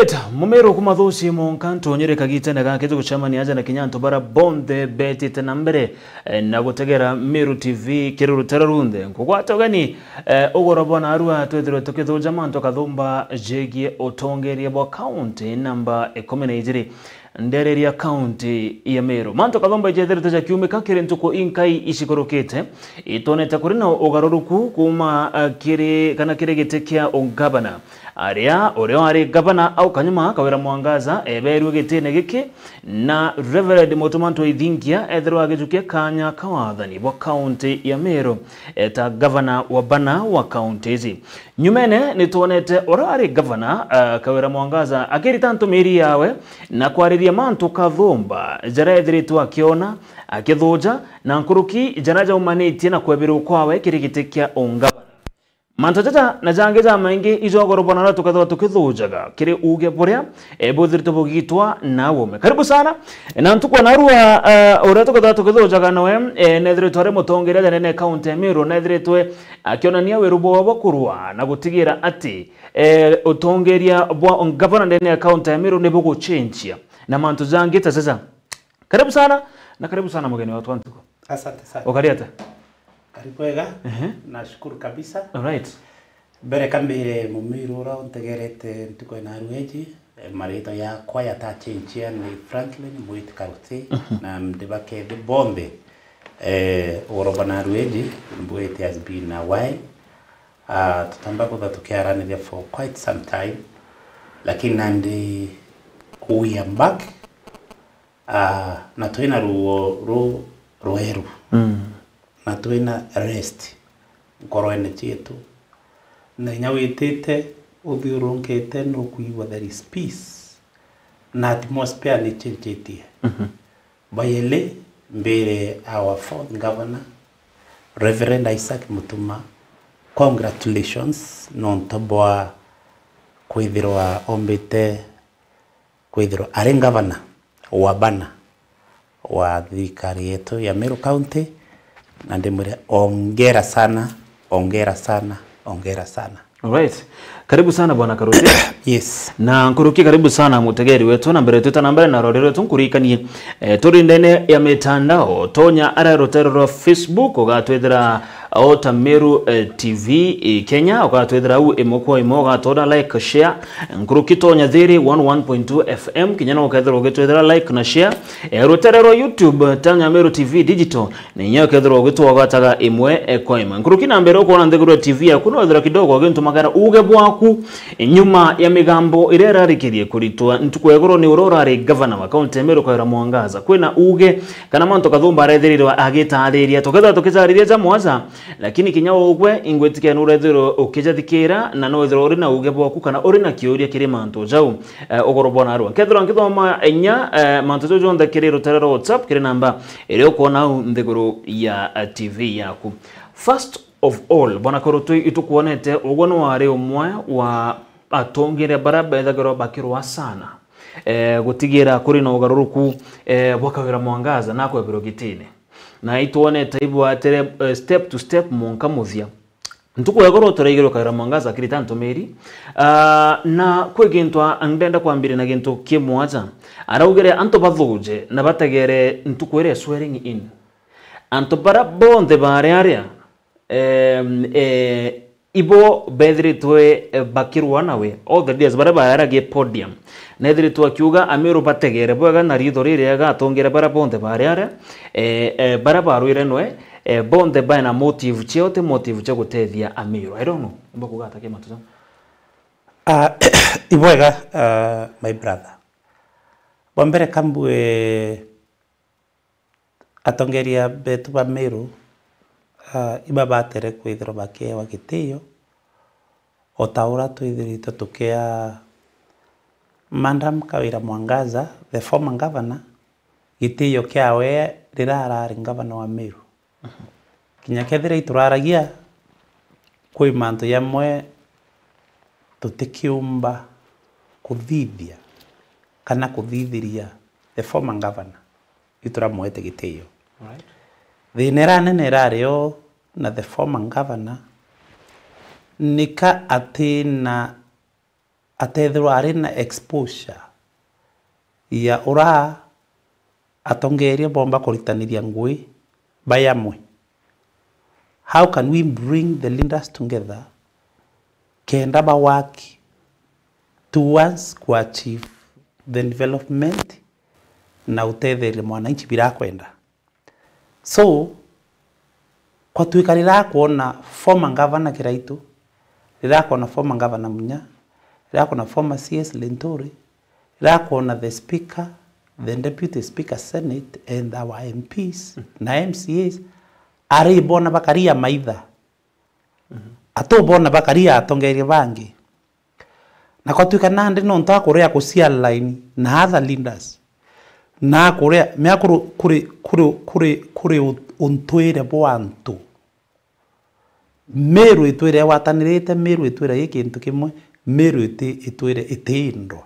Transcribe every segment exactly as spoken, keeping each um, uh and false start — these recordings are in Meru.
Eta, Mumiru kumathuci monka ntunyire kagitene gake tugucemania aja na kinya antu bara bonthe betite na mbere, eh, na gutegera Miru T V kiri rutera runthe. Nkugwata ugeni, eh, ugoro bwa narua twithirwe tukithuja mantu kathumba jegie utongeria bwa kaunti namba ikumi na ijiri. Ndereria kaunti ya Meru. Mantu kathomba ijethirite jakiumika kiri ntuku inkai icikurukite, itwonete kuri na ugaruruku kuuma, eh, kiri, kana kiri giti kia ungavana. Aria uria wari ngavana au kanyuma Kawira Mwangaza eberue gitine giki, na Reverend Mutuma Ntwithingia ethirwa agijukia kanya ka wathani bwa kaunti ya Meru, eta ngavana wa bana wa kaunti iji. Nyumene nitwonete uria wari ngavana, eh, Kawira Mwangaza akirita ntumiri yawe na kwariria mantu kathumba jaria ethiritwe akiona, akithuja, na nkuruki jaria jaumanitie na kwebirwa kwawe kiri giti kia ungavana. Mantu jaja na jangi jamaingi ijo ugoro bwa narua tukethirwa tukithujaga kiri uge buria, eh, buthiritwe bugitwa na ume. Karibu sana. Na ntuku ya narua, eh, uria tukethirwa tukithujaga nawe, eh, nethiritwe ari mutongeria janene kaunti ya Meru, nethiritwe akionania wiru bwawe bwa kurua na gutigira ati, eh, utongeria bwa ngavana ndene ya kaunti ya Meru ni bugucenjia na mantu jangi ta jaja. Karibu sana, na karibu sana mugeni wetu wa ntuku. Asante sana. Ukari atia? Karibu wega. Ehe. Nashukuru kabisa. Alright. Mbere kambire Mumiru uria untegerete ntuku ya narua iji, eh, maritwa yakwa yatachenjia ni Franklin Mwiti Karuti, mhm, na ndi bakethi bonthe, eh, ugoro bwa narua iji, mbwite has been a while. Ah, tutamba kwithirwa tukiaraniria for quite some time, lakini nandi we are back. Ah, na twina ruo ru rweru. Mm. Na twina rest nkorwene cietu. Na inya witite uthiurunkite nukwigua there is peace. Na atmosphere ni ichenjitie. Mhm. By the way, mbire our fourth governor, Reverend Isaac Mutuma, congratulations nontu bwa kwithirwa ombite kwithirwa ari ngavana wa bana wa thirikari yetu ya Meru County, na ndimwire ongera sana, ongera sana, ongera sana. Alright. Karibu sana Bwana Karuti. Yes. Na nkuruki karibu sana mutegeri wetu, na mbere twita na mbere na rori rwetu nkurikanie, eh, turi ndene ya mitandao, tonya ara rutere rwa Facebook ugatwithira o ta Meru, eh, T V, eh, Kenya, ugatwithira au imwe kwa imwe, ugatona like, share. Nkuruki tonya thiri one one point two F M, kinya no ukethirwa ugitwithira like na share. Eh, rutere rwa YouTube, tonya Meru T V Digital, na inya ukethirwa ugitwogataga imwe, eh, kwa imwe. Nkuruki na mbere ukwona nthiguru ya T V yaku, no wethirwa kidogo ugintumagara uge bwaku, eh, nyuma ya migambo iria irarikirie kuritwa ntuku ya iguru ni uria urari gavana wa kaunti ya Meru Kawira Mwangaza. Kwina uge kana mantu kathumba arethirirwa agitariria. Tukethirwa tukitariria ja mwaja, lakini kinya ugwe, ingwitikia nurethirwa ukijathikira, na no wethirwa uri na uge bwaku kana uri na kiuria kiri mantu jau, eh, ugoro bwa narua. Nkethirwa nkithoma inya, eh, mantu jau jonthe kiri rutere rwa WhatsApp, kiri namba iria ukwona au nthiguru ya, eh, T V yaku. First of all, Bwana Korotwe, itukwonete ugwe ni wari umwe wa atongere bara bethagirwa bakirwa sana, eh, gutigira kuri na ugaruruku, eh, bwa Kawira Mwangaza na kwebirwa gitine. Na itwonete ibwatire, eh, step to step mwanka muthia. Ntuku ya igoro turaigirwe Kawira Mwangaza akirita ntumiri. Ah, na kwi gintu a-, ndenda kwambiria na gintu kimwe aja. Araugire antu bathuje na bategere ntuku iria swearing in. Antu bara bonthe bari aria, em, eh, ibo bethiritwe, eh, bakirwa nawe, all the leaders baria baaragie podium, nethiritwe akiuga Amiru bategere bwega na ritho ririega atongere bara bonthe bari aria, eh, eh, bara barwire nwe, eh, bonthe baina motive ciao, ti motive cia gutethia Amiru. I don't know, imba kuuga ata ki mantu jau? Ah, ibwega, ah, my brother. Bwa mbere kambue atongeria betu ba Meru, ah, ibabatere kwithirwa bakiewa gitio, o ta uria twithiritwe tukea Madam Kawira Mwangaza, the former governor, gitio kiawe riria arari ngavana wa Meru. Kinya kethira ituraragia, kwi mantu jamwe tutikiumba kuthithia kana kuthithiria the former governor, ituramwete gitio. Right. Thina iria nene irari o na the former governor, nika atina atethirwa ari na exposure ya ura atongeria bomba kuritaniria ngui bai amwe. How can we bring the leaders together kenda ba work towards ku achieve the development na utetheria mwananchi bira kwenda? So, kwatuika rira kwona former governor Kiraitu, rira kwona former governor Munya, rira kwona former C S Linturi, rira kwona the speaker, the deputy speaker senate and our M Ps na M C As, ari bona bakaria maitha. Atubona bakaria atongeria bangi. Na kwatuika nandi nontu akuria kucia line na other leaders. Na akuria, mea kuri, kuri, kuri, kuri, kuri u-, untwire bwa antu. Meru itwire igwatanirite, Meru itwire i kintu kimwe, Meru iti, itwire itiindwa.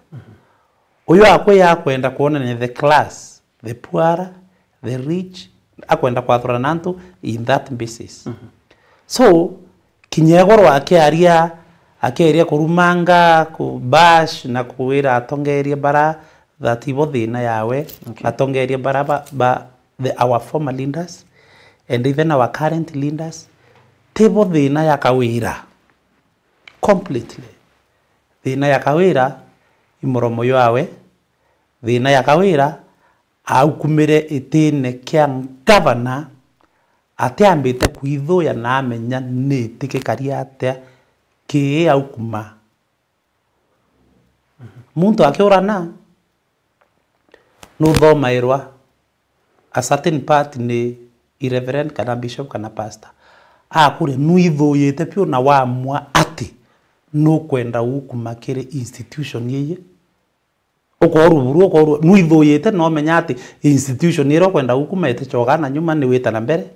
Uyu akwi akwenda kwonania the class, the poorer, the rich, akwenda kwathurana na antu in that basis. So, kinya igoro akiaria, akiaria kurumanga, ku bash na kuwira atongeria bara that ibo thina yawe, okay, atongeria bara ba, ba the, our former leaders and even our current leaders, tibo thina ya Kawira completely. Thina ya Kawira i muromo jwawe, thina ya Kawira aukumire itine kia ngavana atiambite kwithuya na amenya ni iti gikari atia ki aukuma. Muntu akiurana, nuthomairwa a certain part ni i reverend kana bishop kana pastor. Akuria, nwithuyite piu na wamua ati nukwenda ukuma kiri institution iiji? Ukorwa buru, ukorwa nwithuyite na umenya ati institution iria ukwenda gukuma iticoka na nyuma, ni wita na mbere.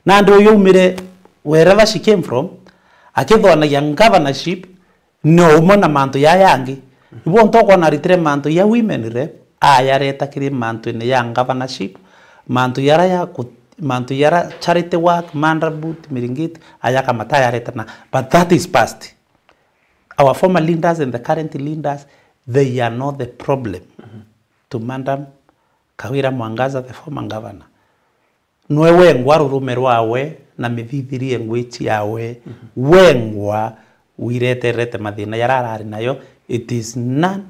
Nandi uyu aumire wherever she came from, akithwanagia governorship, no umwe na mantu ya yangi. Ibo ntu ukona aritire mantu ya women rep, ayareta kiri mantu-ini ya governorship, mantu yara ya ku-, mantu yara charity work, Mandra Boot, Miringiti, ayakamata ayareta na, but that is past. Our former leaders and the current leaders, they are not the problem to Madam Kawira Mwangaza, the former governor. Nwe wengwa rurume rwawe na mithithirie ngwichi yawe, wengwa wireterete mathina yara arari nayo. It is none,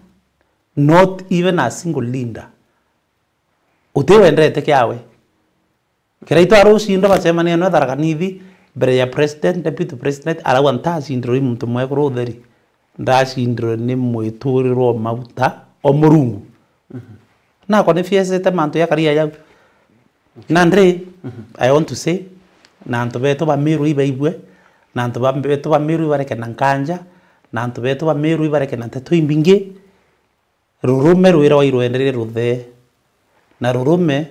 not even a single leader. Uti wendete kiawe. Kiraitu arucindwa bacemania nwe Tharaka Nithi mbere ya president, deputy president, arauga, "Ntacindirwe ni muntu mwekuru utheri, ndacindirwe ni mwiturirwa o mauta o Murungu." Nakwa ni fiesete mantu ya karia yau. Nandi, I want to say, na antu betu ba Meru ibaibue, na antu ba, betu ba Meru ibareke na nkanja, na antu betu ba Meru ibareke na nteto imbingi, rurume rwirwa irwenderie ruthee, na rurume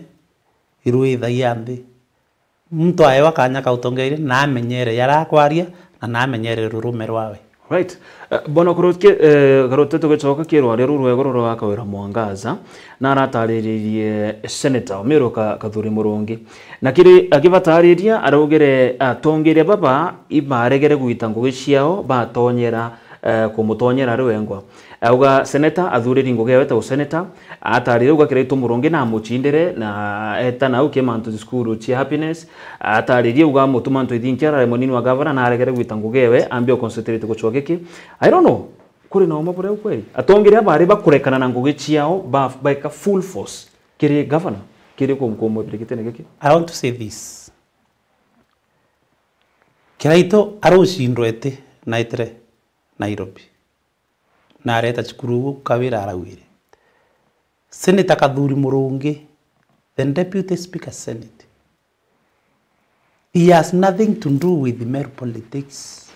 irwithagia nthi. Muntu aewa kanya ka utongeria, na amenyere yara akwaria, na na amenyere rurume rwawe. Right. Eh, Bwana Karuki-, eh, Karuti, tugicoka ki rwaria ruru rwega rwa Kawira Mwangaza, na aratariririe Senator Omiru Ka-, Kathuri Murungi. Na kiri, akibatariria, araugire atongeria baba ibaregere gwita ngugi ciao, batonyera, eh, kumutonyera ari wengwa. Auga seneta athuriri ngugi yawe ta useneta, atarire uga Kiraitu Murungi na amucindire na eta nau ki mantu cukuru cia Happiness, ataririe uga amutuma antu ithinki arare munini wa gavana na aregere gwita ngugi ewe, ambi o concentrate gucwa giki. I don't know, kuri na uma buria ukweri. Atongeria bari bakurekana na ngugi ciao, ba-, baika full force kiri gavana, kiri kum-, kumwibira gitene giki. I want to say this. Kiraitu arucindwete na itire Nairobi. Na areta cukuru uu Kawira araugire. Senator Kathuri Murungi, the deputy speaker senate, he has nothing to do with Meru politics.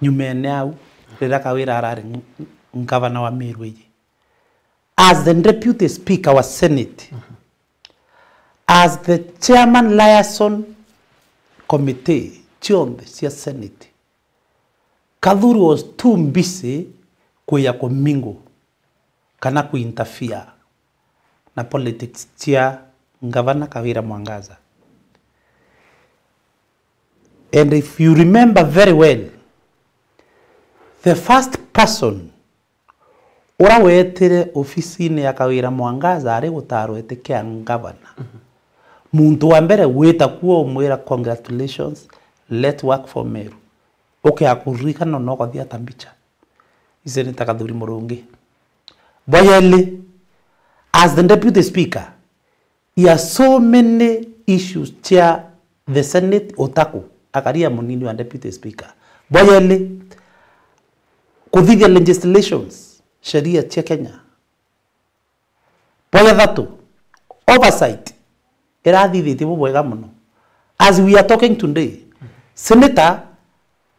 Nyumene au, riria Kawira arari ng-, ngavana wa Meru iji. As the deputy speaker wa senate, as the chairman liaison committee cionthe cia senate, Kathuri was too busy kuya kumingle kana kuinterfere na politics cia Ngavana Kawira Mwangaza. And if you remember very well, The first person ura wetire ofisini ya Kawira Mwangaza ari gutarwa iti kia ngavana. Muntu wa mbere gwita kuo umwira, "Congratulations, let's work for Meru." Uke akuririkana na ukathia ta mbicha. Ise ni ta Kathuri Murungi. Bwa yeli, as the deputy speaker, ya so many issues cia the Senate utaku, akaria munini wa deputy speaker. Bwa yeli, kuthithia legislations, sheria cia Kenya. Bwa ya thatu, oversight, irathithitie bubwega muno. As we are talking today, senator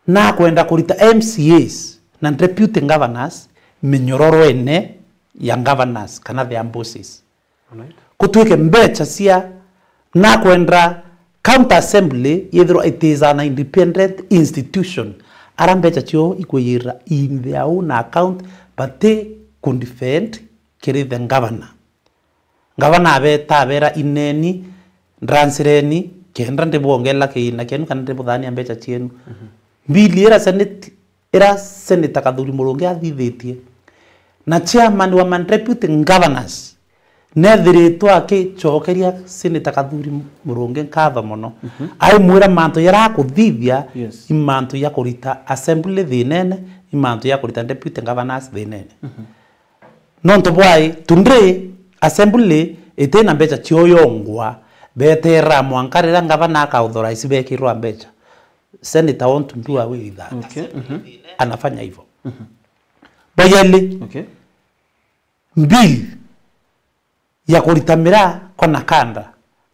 nakwenda kurita M C As na deputy governors minyororoene ya governors kana their bosses. Alright. Kutwike mbecha cia nakwenda county assembly yithirwa it is an independent institution. Ara mbecha cio ikwiyira in their own account, but they could defend kiri the governor. Ngavana abeta abera, "Ineni, ndransireni, kenda ndibwongela kiina kienu kana ndibuthaania mbecha cienu." Mhm. Mbili ira Senate, ira Senator Kathuri Murungi athithitie, na chairman wa ma deputy governors nethiritwe akicokeria Senator Kathuri Murungi nkatho mono. Mhm. Aimwira mantu jaria akuthithia, yes, i mantu ja kurita assembly thinene, i mantu ja kurita deputy governors thinene. Mhm. Nontu bwai, today, assembly itina mbecha cio yongwa, beterera mwanka riria ngavana aka authorize bekirwa mbecha. Senator want to do away with that. Okay, mhm. Anafanya hivyo. Mhm. Bwa yeli, okay, bill ya kurita miraa kwa nakanda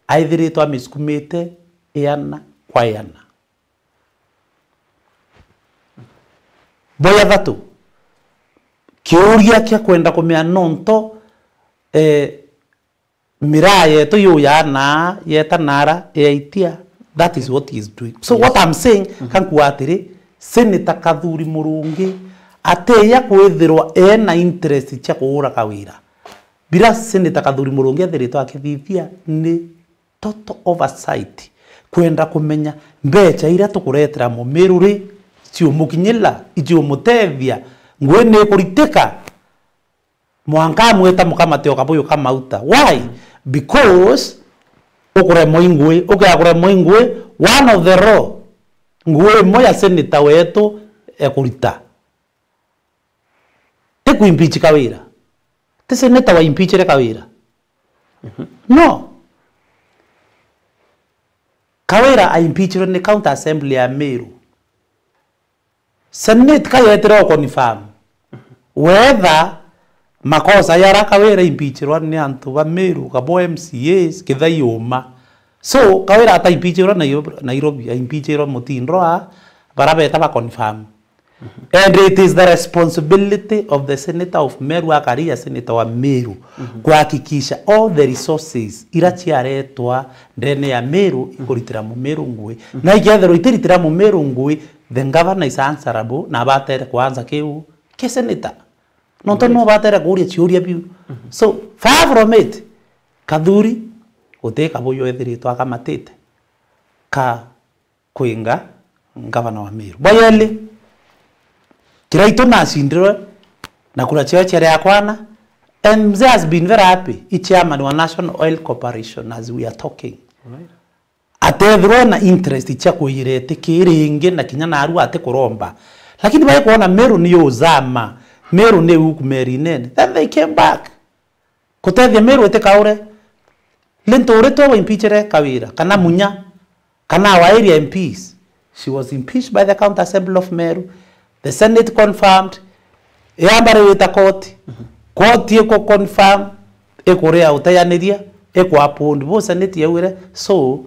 aithiritwe amisukumite iana kwa iana. Bwa ya thatu, kiuria kia kwenda kumenya nonto, eh, miraa yetu yuyanaa yeta nara yaitia. That is what he is doing. So, yes, what I'm saying, mhm, kankuwa atiri, Senator Kathuri Murungi ateya kwithirwa ena interest cia kuura Kawira. Bira Senator Kathuri Murungi ethiritwe akithithia ni total oversight, kwenda kumenya mbecha iria tukuretera Mumiru ri, iciumukinyira, iciumutethia, ngui ni ikuritika, mwanka amwita mukamate o kabuyu ka mauta. Why? Because ukuremwa i ngui, ukea kuremwa i ngui, one of the law, ngui imwe ya senator wetu ekurita. Ti kuimpeach Kawira. Ti senator wa impeachire Kawira. Mhm. No. Kawira aimpeachirwe ni County Assembly ya Meru. Senate ka yetire o confirm whether makosa yara Kawira impeachirwa ni antu ba Meru, kabo M C As, kithai uma. So, Kawira ataimpeachirwa Nairobi, Nairobi, aimpeachirwa Mutindwa, bara beta ba confirm. And it is the responsibility of the senator of Meru, akaria senator wa Meru, kuhakikisha all the resources ira ciaretwa ndene ya Meru ikuritira Mumiru ngui. Na ikethirwa itiritira Mumiru ngui, the governor is answerable na abatere kuansa kiu ki senator. Nontu no batere kuuria ciuria biu. So, far from it, Kathuri, guti kabuyu ethiritwe akamatite ka kwinga ngavana wa Meru. Bwa yeli, Kiraitu nacindirwe na kura ciao ciari akwana, and Mzee has been very happy, i chairman wa National Oil Corporation as we are talking. Right. Atethirwe na interest cia kwiyira itiki ringi na kinya narua ati kuromba. Lakini bai kuona Meru ni yuzama, Meru ni ukumeri nene. Then they came back. Kutethia Meru itikaure. Lintu uritwe waimpeachire Kawira, kana Munya, kana our area M Ps. She was impeached by the County Assembly of Meru. The Senate confirmed. Yamba riu ita court. Court iku confirm, ikuria uteyaniria, iku uphold. Bo Senate yaugire, so,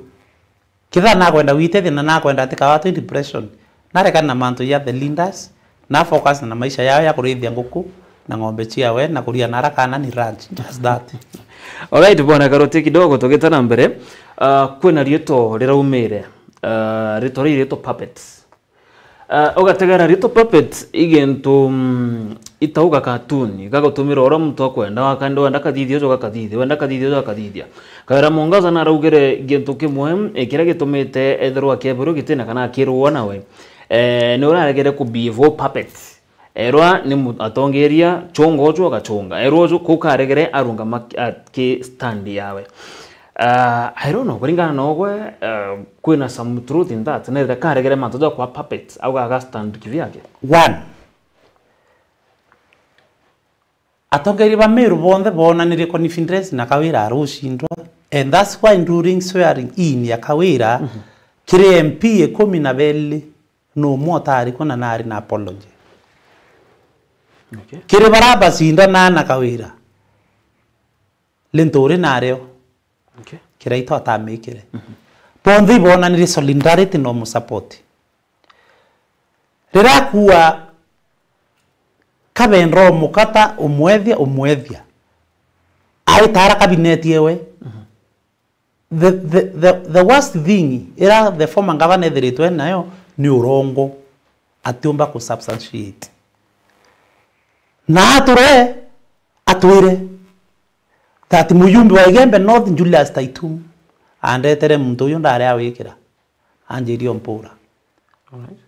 Kitha nakwenda gwitethia na nakwenda atikawatwe depression. Narekana na mantu ya the leaders, na focus na maisha yao ya kurithia nguku na ng'ombe ciawe na kuria nara kana ni ranch. Just that. Alright, bwana Karoti, kidogo tugite na mbere. Ah, kwina riitwa riraumire. Ah, riitwa riri riitwa puppets. Ah, ugategera riitwa puppets i gintu, mm, itauga cartoon, igagutumira uria muntu akwenda, wakandi wenda kathithia uju agathithia, wenda kathithia uju agathithia. Kawira Mwangaza naraugire gintu kimwe, eh, kiria gitumite ethirwa akieberwa gitina kana akirwa nawe. Eh, ni uraregere ku behave puppet. Erwa ni mu-, atongeria, chunga uju agachunga. Erwa uju kuu karegere arungama ki-, a-, ki stand yawe. Ah, I don't know, kuringana na ugwe, ah, kwina some truth in that. Nethira karegere mantu ja kwa puppet, au aga stand kivyake. One, atongeria ba Meru bonthe boonanirie confidence na Kawira arucindwa. And that's why during swearing in ya Kawira, kiri M P ikumi na beli, no umwe utari kuo na nari na apology. Okay. Kiri bara bacindana na Kawira, Linturi nario. Okay. Kiraitu atamikire. Bonthe iboonanirie solidarity na umusupport. Riria akua kabendra umukata, umwethia, umwethia. Aitara kabineti ewe. The, the, the, the worst thing ira the former governor ethiritwe nayo ni urongo, atiumba ku substantiate. Na ature, atwire that mujumbe wa Igembe North, Julius Taitum, andetere muntu uyu ndari awikira, anjirie umpura. Alright.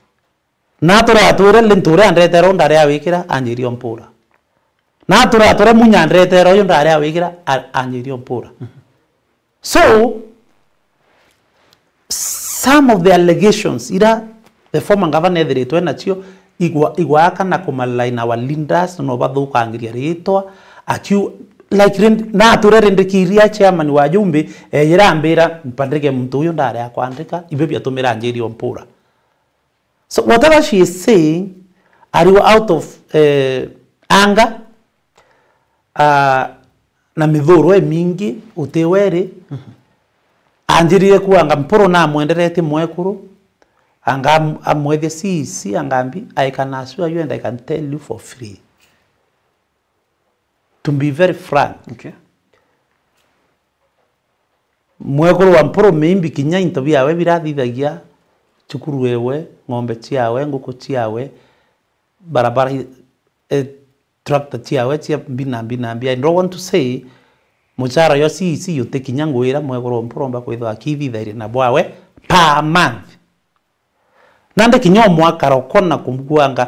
Na turatwire Linturi andetere u ndari awikira, anjirie umpura. Na turatwire Munya andetere uyu ndari awikira, a-, anjirie umpura. So, some of the allegations ira the former governor ethiritwe nacio igwa-, igwaka na kumalai na our leaders, no bathukangiria ritwa, akiu-, like, rind-, natwire rindikiri a chairman wa Jumbi, ejira ambira, "Mpandike muntu uyu ndari akwandika, ibe biatumira anjirie umpura." So whatever she is saying, ari out of, eh, anger, ah, na mithuro imingi, uti weri, anjirire kuuga anga mpuru namwenderetie mwekuru, anga am-, amwethia C E C, anga ambi, "I can assure you and I can tell you for free." To be very frank. Okay. Mwekuru wa mpuru maybe kinya into biawe birathithagia, cukuru ewe, ng'ombe ciawe, nguku ciawe, barabara i-, e, tractor ciawe cia mbi na mbi na mbi. I don't want to say, muchara yo C E C uti kinya ngwira mwekuru wa mpuru omba kwithwa akithithairie na bwawe per month. Nandi kinya umwe akarokona kumbuku anga,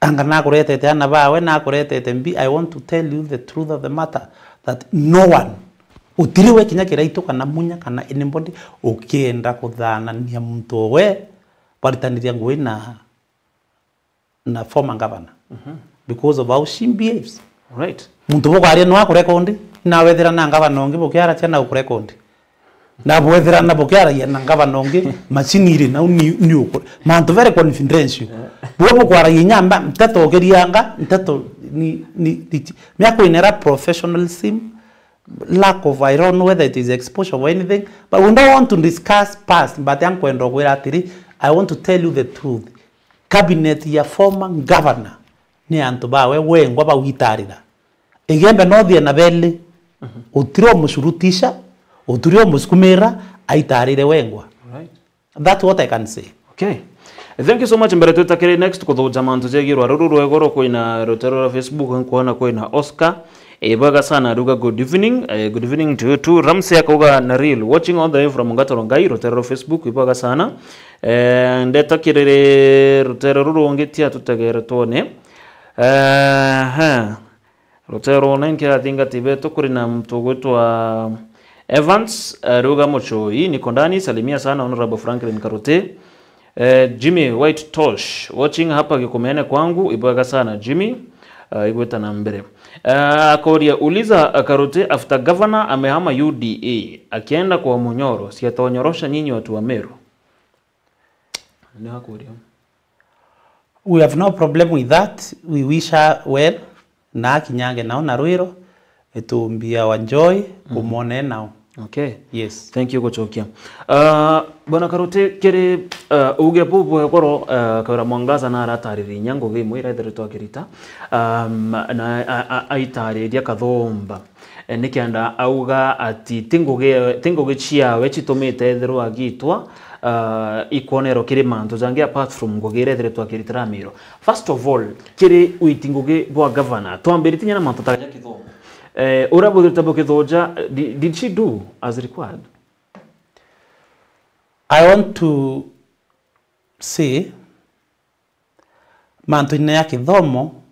anga nakuretete ana bawe, nakuretete mbi, I want to tell you the truth of the matter, that no one, utiri we kinya Kiraitu kana Munya kana anybody, ukienda kuthanania muntu owe, baritaniria ngui na, na former governor. Because of how she behaves. Right. Muntu bukwaria no akurekondi, na wethira na ngavana ungi bukiaracia na ukurekondi. Na bwethira na bukiaragia na ngavana ungi, macini iri nau ni, ni ukure. Mantu very confidential. Bwe bukwaragia inya mba-, nteto ukirianga, nteto ni, ni, ni, miako inera professionalism, lack of, I don't know whether it is exposure or anything, but we don't want to discuss past, but ankwenda kwira atiri, I want to tell you the truth. Cabinet ya former governor ni antu bawe wengwa bagwitarira. Igembe no thie na beli. Utiri umucurutisha, utiri umusukumira, aitarire wengwa. Right. That's what I can say. Okay. Thank you so much. Mbere twita kiri next kuthuja mantu jegii rwa ruru rwa igoro, kwina rutero rwa Facebook, nkuona kwina Oscar. Eh, ibwega sana, aruga, "Good evening." Eh, good evening to you too. Ramsey akauga, "Na real. Watching all the way from Ngatoro Ngai," rutero rwa Facebook, ibwega sana. Eh, ndeta kiriri rutero ruru rungi tia tutegere twone. Eh, ha. Rutero rune nkirathingatirwe betu kuri na muntu ugwitwa Evans, eh, Ruga Muchoi, niko ndani, salimia sana Honorable Franklin Karuti. Eh, Jimmy White Tosh, watching hapa Gikumene kwangu, ibwega sana Jimmy, eh, igwita na mbere. Eh, akoria, uliza, eh, Karuti, after governor amehama U D A, akienda kwa Munyoro, si atawanyorosha nyinyi watu wa Meru? Ni akuria. We have no problem with that. We wish her well. Na akinyange nao na rwiro. It will be our joy kumwona nao. Okay. Yes. Thank you gucokia. Uh, Bwana Karuti, kiri, uh, uge bubwe goro, uh, Kawira Mwangaza na aratariria inya ngugi imwe irethiritwe akirita, um, na a, a, aitariria Kathumba. Eh, nikenda auga ati ti ngugi, ti ngugi ciawe citumite ethirwa agitwa, ah, ikwonerwa kiri mantu jangi apart from ngugi iria ethiritwe akiritira Amiro. First of all, kiri witi ngugi bwa governor, twambiritie na mantu ta ja kithomo. Eh, uria bwithirite bukithoja, di-, did she do as required? I want to say, Mantu-ini ya kithomo,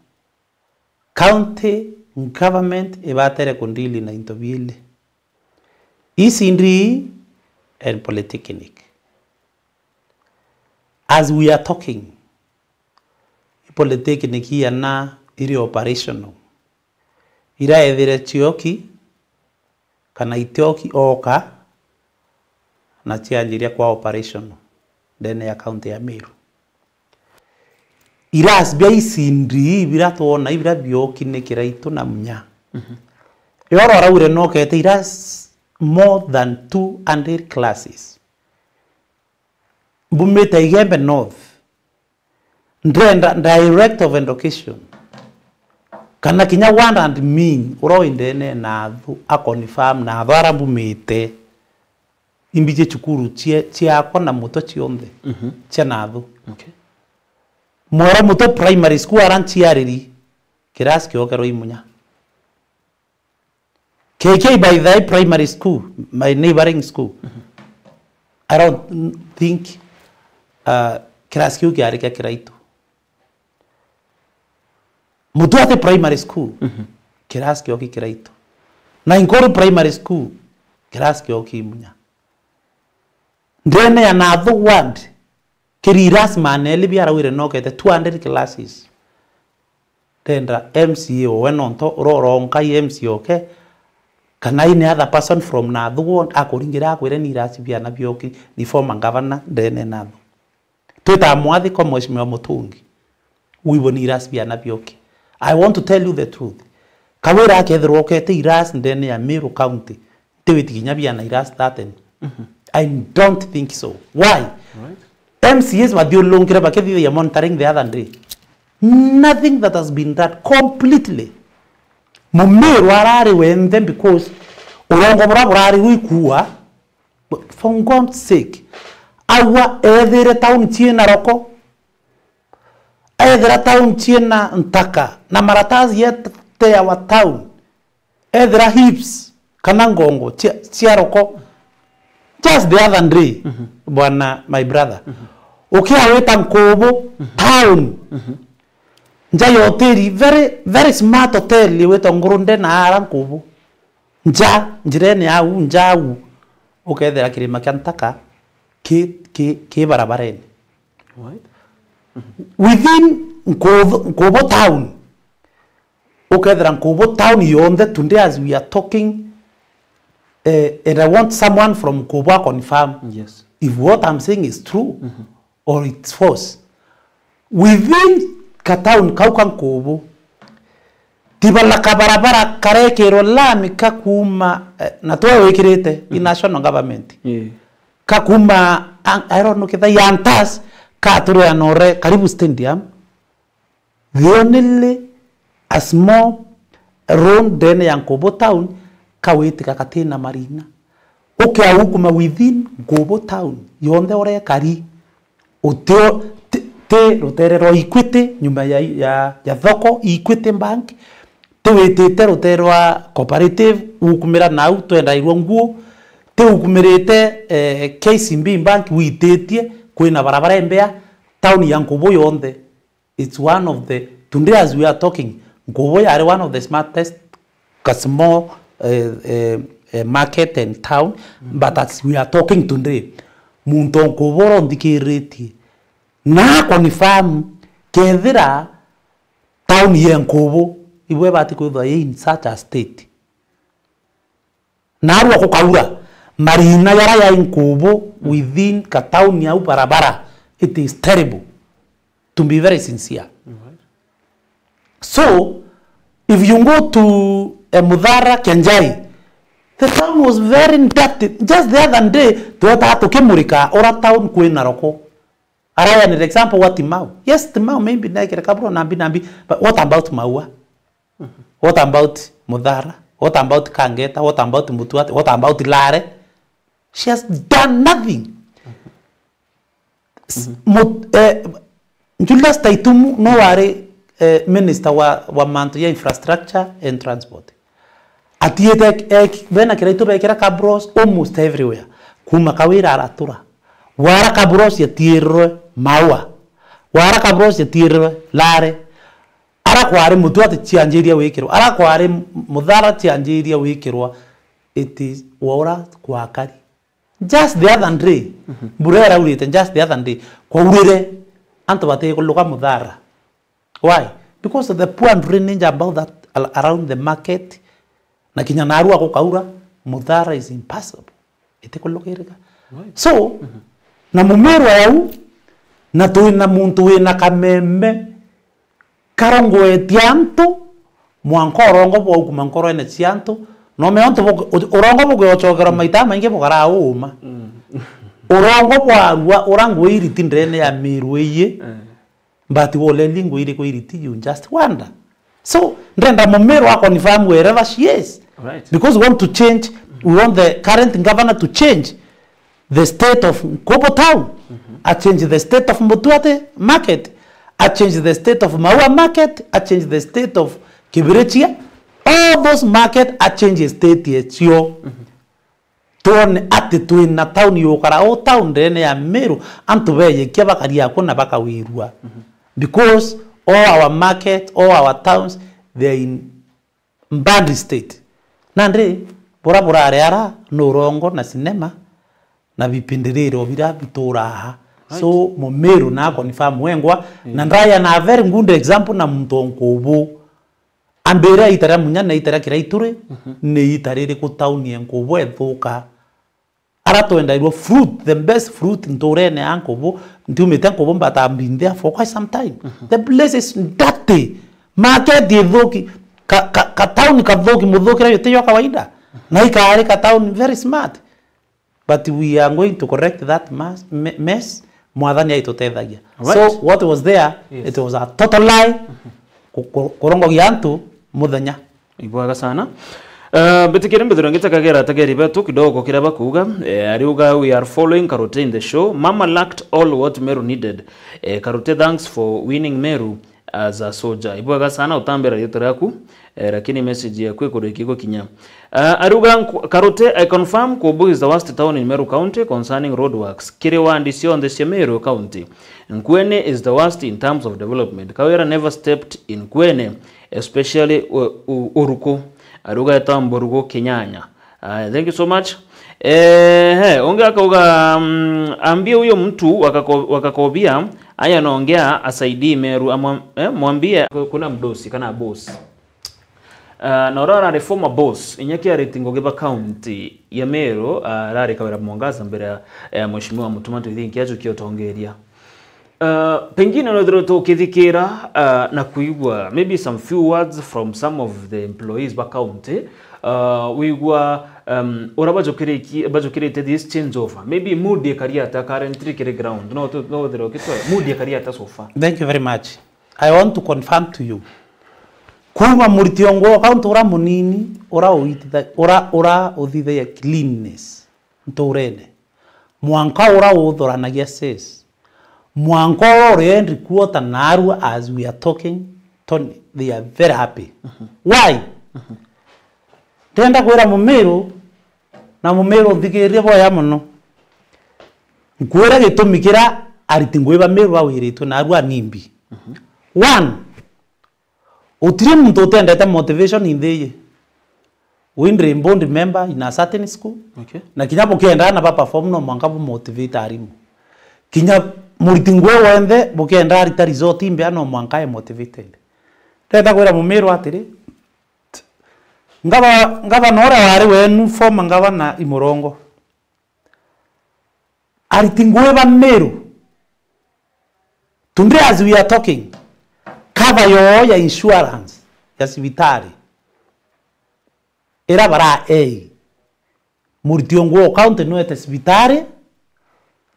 county government ibatere kundili na into biili. E C D and polytechnic. As we are talking, i polytechnic iana iri operational. Iraethire cioki kana itioki oka na cianjiria kwa operation ndene ya county ya Meru. Irasi bia E C D biria twona, biria bioki ni Kiraitu na Munya. Mhm. Yoro araugire nokete irasi more than two hundred classes. Mbumite Igembe North. Ndenda director of education, kana kinya one and mean, uria wi ndene nathu, a confirm nathu ara mbumite, imbiji cukuru cia, ciakwa na mutwe cionthe, mhm, cia nathu. Okay. Mwera Mutwe Primary School ara nciariri, kirasi kiokerwa i Munya. K K by the Primary School, my neighboring school. Mhm. I don't think, uh, kirasi kiu kiari kia Kiraitu. Mutwate Primary School, mhm, kirasi kioki Kiraitu. Na Inkuru Primary School, kirasi kioki Munya. Ndene ya nathu ward, kiri irasi maneli biaraugire nokete two hundred classes. Ndenda M C A owe nonto uroronka i M C A oke, kana any other person from nathu ward akuringira akwire ni irasi biana bioki, ni former governor ndene nathu. Twita mwathi kwa Mheshimiwa Mutungi. Wiboni irasi biana bioki. I want to tell you the truth. Kawira akethirwa okete irasi ndene ya Meru County, ntiwiti kinya biana irasi thirteen. Mhm. I don't think so. Why? Right. M C As bathiurungire bakithithagia monitoring the other day. Nothing that has been done completely. Mumiru arari wenthe because urongo bura burari gwikua, for God's sake. Aua ethire town ciina roko. Ethira town ciina ntaka na maratathi yete ya wa town, ethira hips kana ngongo cia, cia roko. Just the other day, mhm, bwana, my brother, mhm, ukiawita Nkubu, mhm, town, mhm, nja ya hoteli, very, very smart hotel iwitwa Ngurunde na ara Nkubu. Nja, njirene au, nja au, ukethira kirima kia ntaka ki, ki, ki barabarene. Right. Within Nkubu, Nkubu town, ukethira Nkubu town yonthe today as we are talking, eh, and I want someone from Nkubu a confirm, yes, if what I'm saying is true, mhm, or it's false. Within ka town kau ka Nkubu, tibala kabarabara karekirwa lami ka kuuma, eh, na twawikirite i, mm, national government. Yeah. Ka kuuma, an-, I don't know, kethira i Antas, ka turia nore, karibu stadium. The only a small road ndene ya Nkubu town, kawitika katina marina. Ukiaukuma within Nkubu town, yonthe urekari, utio, ti, ti rutere rwa Equity, nyuma ya, ya, ya thoko, Equity Bank, ti witite rutere rwa Cooperative, ukumira nau twendairwa nguo, ti ukumirite, eh, K C B Bank wititie, kwina barabara imbea, town ya Nkubu yonthe. It's one of the, today as we are talking, Nkubu yari one of the smartest ka small, eh, eh, eh, market and town, mm, but as we are talking today, muntu o Nkubu uria unthikiritie, na confirm kethira town ya Nkubu, ibwe bati kwithwa in such a state. Narua kukaura, marina yara ya Nkubu within ka town ya au barabara, it is terrible, to be very sincere. Alright. So, if you go to, eh, Muthara, Kianjai, the town was very dirty. Just the other day, tweta tukimurika ura town kwina roko. Ara an example wa Timau. Yes, Timau maybe nekire kaburo nambi nambi, but what about Maua? What about Muthara? What about Kangeta? What about Mutuate? What about Lare? She has done nothing. S-, Mut-, eh, Julius Taitumu no wari, eh, minister wa, wa mantu ya infrastructure and transport. Atiite ek-, ek-, bena Kiraitu bekira kabros almost everywhere. Kuma Kawira aratura. Wara kabros atiirwe Maua. Wara kabrosi tiirirwe, rare. Ara kwari mutu ati cianjiria wikirwa. Ara kwari muthara cianjiria wikirwa. It is waura kwakari. Just the other day, mbura iraurite, just the other day, kwaurire, antu batikuluka muthara. Why? Because of the poor drainage about that, al-, around the market, na kinya narua gukaura, muthara is impassable. Itikulukirika. Right. So, na mumirwa yau, na twina muntu wina kameme, karongwetie antu, mwanka urongo bwaukuma nkorene cia antu, nome ontu bu-, u-, urongo bugicokerwa maita maingi bukarauma. Urongo bwarua ura ngwiriti ndene ya miru iyi, but woleli ngwiri kwiriti, you just wonder. So, ndenda mumiru a confirm wherever she is. Right. Because we want to change, we want the current governor to change the state of Nkobo town, a change the state of Mutuate market, a change the state of Maua market, a change the state of Kibirichia. All those market a change state yecio. Twone ati twina town yukara o town ndene ya Meru, antu beyekia bakaria kuo na bakawirua. Because all our market, all our towns, they are in bad state. Nandi, bura burare ara, ni urongo na cinema, na bipindiririro bira bitura aha. Right. So, mumiru na confirm wengwa, na ndaya na a very good example na muntu o Nkubu. Ambire ita ria Munya na ita ria Kiraituri, ni ita ririku town ya Nkubu ethuka. Ara twendairwe fruit, the best fruit nturene ya Nkubu, ntiumite Nkubu, but I've been there for quite some time. The place is dirty. Market ithuki, ka, ka, ka town kathuki, muthukire yo tiyo kawaida. Na ikari ka town very smart. But we are going to correct that mas-, me-, mess. Mwathani aitutethagia. Right. So what was there, yes, it was a total lie. Ku-, ku-, kurongogia antu muthenya. Ibwega sana. Uh, mbitikire mbithire ngite kagera ategeri betu kidogo kiria bakuuga. Eh, ariuga, "We are following Karute in the show. Mama lacked all what Meru needed." Eh, Karute, thanks for winning Meru as a soldier. Ibwega sana utambira riitwa riaku, eh, lakini message yaku ikuriki gukinya. Uh, ariuga, "Nku-, Karute, I confirm Kubu is the worst town in Meru County concerning road works. Kiri wandi cionthe cia Meru County, Nkuene is the worst in terms of development. Kawira never stepped in Nkuene, especially u-, u-, uruku." Ariuga etwa Mburugu Kinyanya. Aya, thank you so much. Eh, he, ungi akauga, mm, "Ambie huyo mtu wakako-, wakakobia, aya naongea asaidii Meru, amwa-, eh, mwambie ku-, kuna mdosi kana boss." Ah, na uria urari former boss, inya kiariti ngugi ba county ya Meru, ah, arari Kawira Mwangaza mbere ya, ya Mheshimiwa Mutuma Ntwithinki ajukia utongeria. Uh, pengine no thirwe tukithikira, uh, na kuigua maybe some few words from some of the employees ba county, uh, wigua, um, ura bajukiriki-, bajukirite this change over. Maybe mood ikari ata currently kiri ground. No tu-, no thirwe kitwe, mood ikari ata so far? Thank you very much. I want to confirm to you. Kuma muriti ongwa county ura munini, ura uititha-, ura, ura uthithagia cleanliness nturene. Mwanka ura uthoranagia ses. Mwanka ura uri end quarter narua as we are talking, Tony, they are very happy. Why? Ndenda kwira Mumiru, na Mumiru nthikiririe boya mono. Nkwira gitumi kiria ariti ngugi ba Miru bawiritwe narua nimbi. One, gutiri muntu utendete motivation inthi iji. We nri board member in a certain school. Okay. Na kinya bukienda na ba perform no mwanka bu motivate arimu. Kinya muriti ngugi wenthe bukienda arita result imbea no mwanka e motivated. Ndenda kwira Mumiru atiri, ngava-, ngavana uria wari wenu, former ngavana Imurongo. Ariti ngugi ba Meru. Today as we are talking, cover yoo ya insurance ya cibitari ira bara ei. Muriti ungi wa county nwete cibitari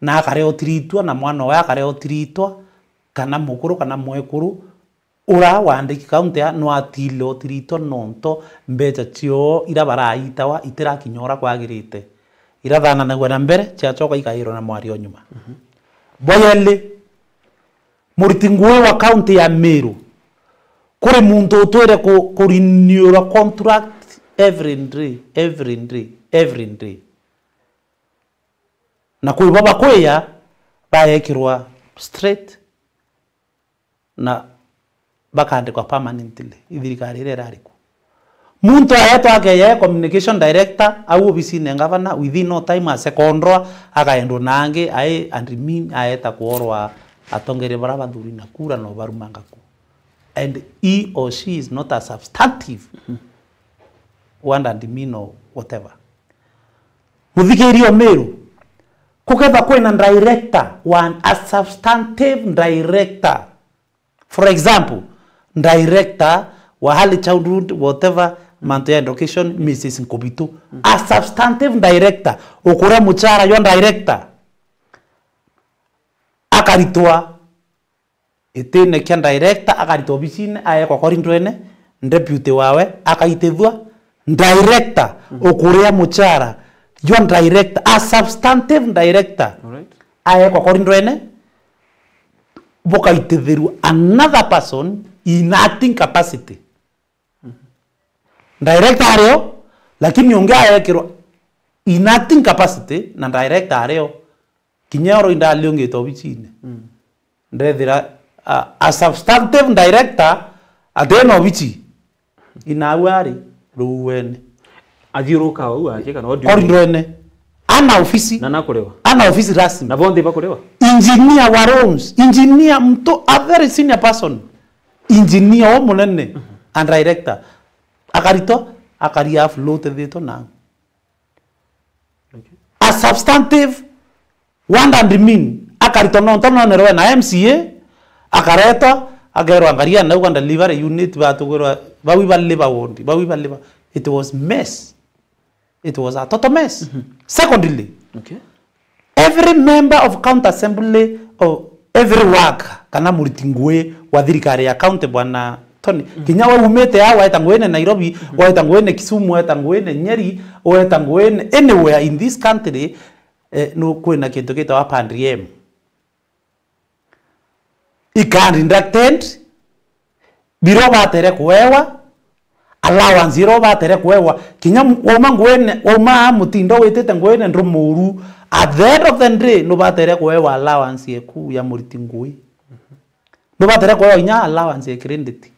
na akarea utiritwa na mwana owe akarea utiritwa kana mukuru kana mwekuru. Ura wandiki kaunti ya nwatile utiritwa nonto mbecha cioo ira baraitawa itirakinya ura kwagirite. Irathananagua na mbere, ciacoka ikairwa na mwario nyuma. Bwa yeli, muriti ngugi wa kaunti ya Meru, kuri muntu utwire ku-, kurenew contract every day, every day, every day. Na kwi bo bakwiya, baekirwa straight na bakaandikwa permanently i thirikari iria irari ku. Muntu aetwa akeya communication director au obisine ngavana, within no time asekondwa, akaendwa na angi, ai and mean aeta kuorwa atongeria bara bathuri na kura no barumanga ku. And he or she is not a substantive word and mean or whatever. Muthikiria Omiru, kuketha kwina director, one, a substantive director. For example, director wa early childhood, whatever, mantu ya education, Missus Nkubitu. A substantive director, ukuria muchara jwa director, akaritwa itine kia director, akaritwa obisine, aekwa korindwene, deputy wawe, akaitithua director, ukuria muchara jwa director, a substantive director, Alright. aekwa korindwene, bukaitithirua another person in acting capacity. Director ario, lakini ungi aekirwa in acting capacity na director ario, kinya oro indaliungite obicine. Ndethira a, a substantive director atena obici. Inau ari ruuene. Athiuruka au aje kana audio? Korindwene. Ana ofisi. Na nakurewa. Ana ofisi rasmi. Na bonthe bakurewa? Engineer wa rooms. Engineer mtu, a very senior person. Engineer o munene. And director. Akaritwa, akaria float thito na. Okay. A substantive word and mean, akaritwa nontu nonerwe na M C A, akaretwa, akerwa, "Angaria nau kwa delivery unit batugirwa, bau iba labor ward, bau iba labor." It was mess. It was a total mess. Secondly, Okay. every member of county assembly or every worker, kana muriti ngui wa thirikari ya county, bwana Tony, kinya we umite aa, waeta nguine Nairobi, waeta nguine Kisumu, waeta nguine Nyeri, waeta nguine anywhere in this country, eh, nu kwina kintu gitawa per diem. Ikaani deducted, biro batere kuewa, allowance iro batere kuewa, kinya m-, wauma nguine, wauma mutindo witite nguine ndumuru, at the end of the day, nubatere kuewa allowance yeku ya muriti ngui. Nubatere kuewa inya allowance ya credit.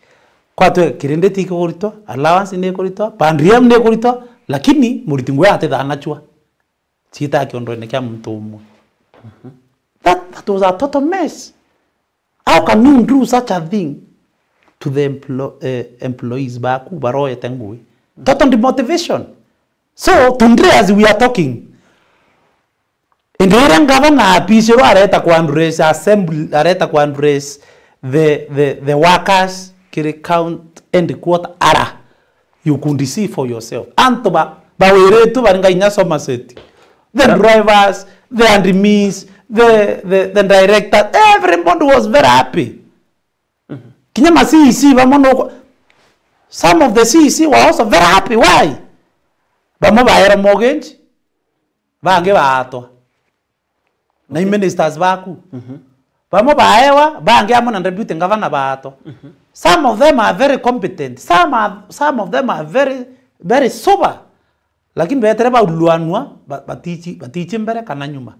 Kwatwe credit ikuritwa, allowance ni ikuritwa, per diem ni ikuritwa, lakini muriti ngui atithanachwa. Ciita kiondone kia muntu umwe. That, that was a total mess. How can you do such a thing to the emplo-, eh, employees baku baroete ngui? Total demotivation. So, today as we are talking, indi iria ngavana apishirwa areta ku address assembly, areta ku address the, the, the workers kiri county headquarter ara. You could see for yourself. Antu ba, bawiritwe baringa inya Somerset. The drivers, the admins, the, the, the director, everybody was very happy. Kinya ma C E C bamwe nuko, some of the C E C were also very happy. Why? Bamwe baerwa mortgage, bangi baatwa. Na i ministers baku. Bamwe baewa, bangi amwe na deputy governor baatwa. Some of them are very competent. Some are, some of them are very, very sober. Lakini betere bauluanua, ba-, batichi, batichi mbere kana nyuma.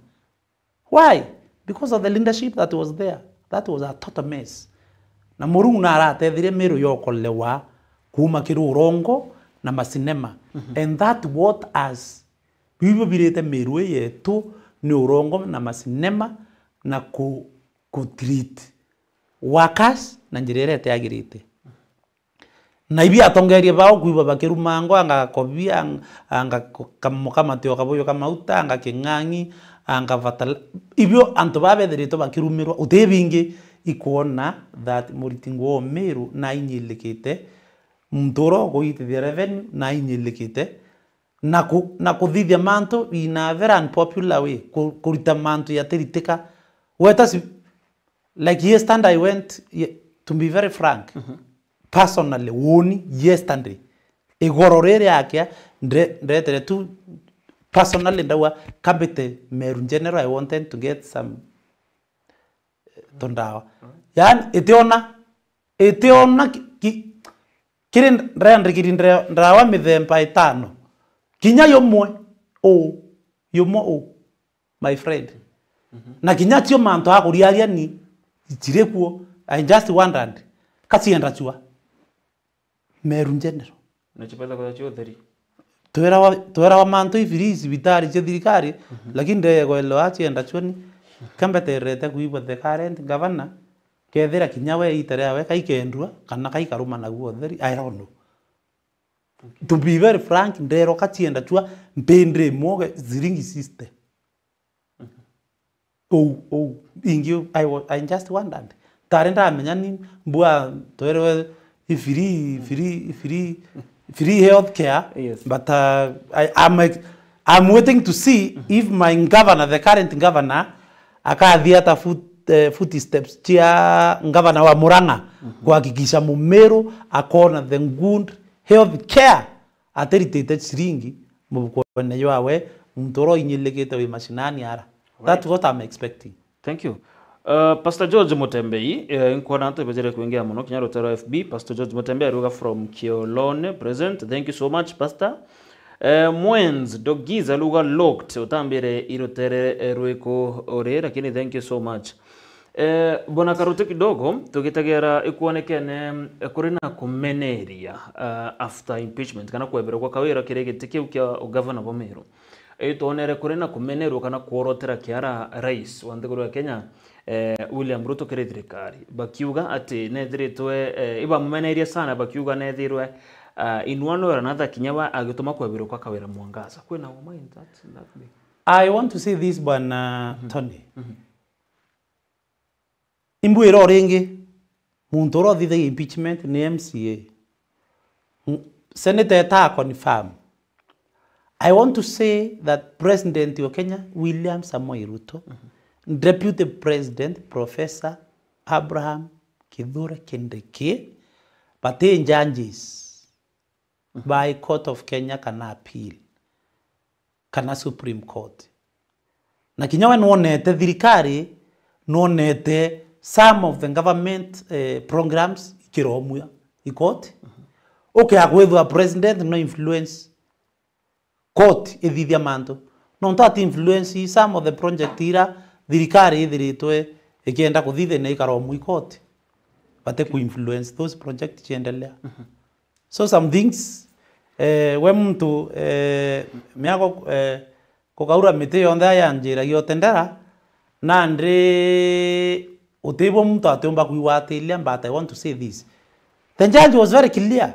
Why? Because of the leadership that was there. That was a total mess. Na Murungu naratethirie Miru yokolewa kuuma kiri urongo na masinema. And that what us Biu ibio birite Miru ii yetu ni urongo na masinema na ku, ku treat workers na njira iria itiagirite. Na ibi atongeria bao kwiba bakirumangwa, anga Kobia, ang-, anga ko-, kam-, Kamutio Kabuyu ka Mauta, anga King'ang'i, anga Batala-, ibio antu baa bethiritwe bakirumirwa, uti bingi ikwona that muriti nguu o Miru nainyilikite, muntu uria ukuitithia revenue nainyilikite, na ku-, na kuthithia mantu in a very unpopular way, ku-, kurita mantu yatiritika. Weta si-, like yesterday I went, ye-, to be very frank, personally, woni yesterday, igoro riri akia, ndre-, ndretere tu personally ndauga, kambite Meru General, I wanted to get some, eh, tundawa. Yani, itiona, itiona ki, ki, kiri ndrendekiri ndre-, ndawa mithemba itano. Kinya yumwe u, yumwe u, my friend. Na kinya cio mantu akuriaria ni, ciri kuo, I just wondered, kacienda chua Meru in general. Nachipata kwa chuo theri. Twerawa, twerawa mantu ifiri cibitari cia thirikari, lakini ndeyegwelewa acienda chua ni kambetererete kuigua the current governor, kethira kinya we ita riawe kaikendua, kana kaikaruma naguo theri, I don't know. To be very frank, nderwa kacienda chua mpindi imwe ciringi sixty. Ou, ou, ingi, I wa-, I just wondered. Tari ndamenya ni mbua twerwe free, free, free, free health care, Yes. but, uh, I, I'm, ex-, I'm waiting to see if my governor, the current governor, akathii ata foot-, eh, footsteps cia governor wa Murang'a kuhakikisha Mumiru akona the good health care. Atiritite ciringi mubukone jwawe, muntu uria uinyilikite wi mashinani ara. That's Right. what I'm expecting. Thank you. Uh, Pastor George Mutembei, eh, nkwona antu ibajire kwingia muno kinya rutere rwa F B. Pastor George Mutembei aruga from Kiolone, present. Thank you so much, Pastor. Eh, Mwens Dogiza aruga locked, utambire irutere, eh, rwiku uri, lakini thank you so much. Eh, Bwana Karuti kidogo, tugitagira ikwonekene, eh, kuri na kumeneria, eh, after impeachment, kana kweberwa kwa Kawira kiri giti kiu kia ugavana bwa Meru. Itwonere kuri na kumenerwa kana kworotera kiara rais wa nthiguru ya Kenya, eh, William Ruto kiri thirikari. Bakiuga ati nethiritwe, eh, ibamumenerie sana, bakiuga nethirwe, eh, in one way or another kinya ba agituma kweberwa kwa Kawira Mwangaza. Kwina uma in that, in that way? I want to say this, Bwana Tony. Imbwira o ringi, muntu uria uthithagia impeachment ni M C A. M-, Senator eta confirm. I want to say that President wa Kenya, William Samoei Ruto, Deputy President, Professor Abraham Kithure Kindiki, but they judges by Court of Kenya kana appeal, kana Supreme Court. Na kinya we nwonete thirikari, nwonete some of the government, eh, programs ikiromua i court. Ukea kwithwa president no influence court ithithia mantu. Nontu ati influence some of the project ira thirikari ithiritwe ikienda kuthithia na ikaromua i court. Bate ku influence those project ciendelea. So some things, eh, we muntu, eh, miago, eh, kukaura miti yonthe ya njiragia utendera, nandi utibwo muntu atiumba kwigwatiria, but I want to say this. The judge was very clear.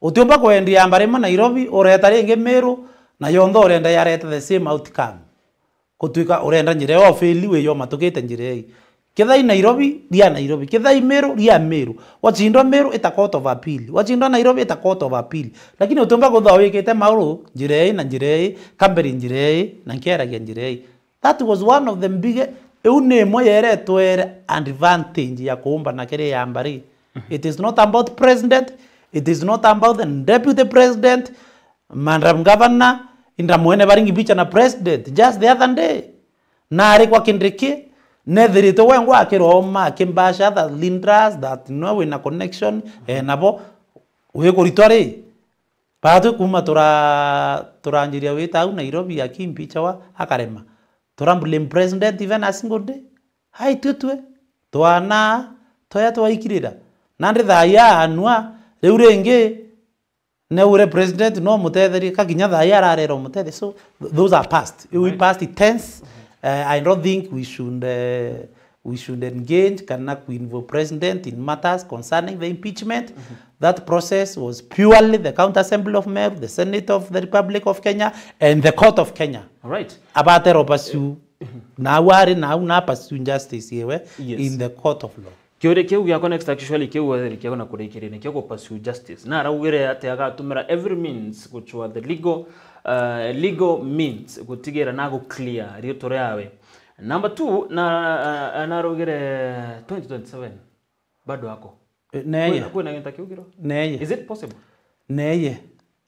Utiumba kwendia amba rimwe Nairobi, ureta ringi Meru, na yonthe urenda yarete the same outcome. Gutwika urenda njira iyo ufeli wi yo matukite njira ii. Kethai Nairobi, ria Nairobi. Kethai Meru, ria Meru. Wachindwa Meru, ita Court of Appeal. Wachindwa Nairobi, ita Court of Appeal. Lakini utiumba kwithwa wikite mauru njira ii na njira ii, kambere njira ii, na nkiaragia njira ii. That was one of the big, iu ni imwe yeretwere advantage ya kuumbana kiri yamba ri. It is not about president, it is not about the deputy president, Madam Governor, inda mwene baringi bicha na president just the other day. Na ari kwa Kindiki, nethiritwe wengwa akiroma, akimbasha that Lindras, that no wina connection, eh, nabo, wikuritwa ri. Batwi kuma tura-, turanjiria wita au Nairobi akimbicha wa, akarema. Tura blame president even a single day. Hai twe twe. Twana, toya twaikirira. Nandi thaya anua, riu ringi, neure president no mutetherie, ka kinya thai ararera umutethie. So, th-, those are past. We Right. past tense. Uh, I don't think we should, uh, we should engage kana ku involve president in matters concerning the impeachment. That process was purely the County Assembly of Meru, the Senate of the Republic of Kenya, and the Court of Kenya. All right. Abatero pursue. Na au ari na au na pursue justice yewe Yes. in the court of law. Kiuria kiu giakwa next actually kiu wetheri kiakwa na kurikiria nikio ku pursue justice. Na araugire ati agatumira every means guchwa the legal, uh, legal means gutigira na gu clear riutwa riawe. Number two, na, uh, na araugire twenty twenty-seven bado ako. Eh, neye. Kwina, kwina gintu kiu kiro? Neye. Is it possible? Neye.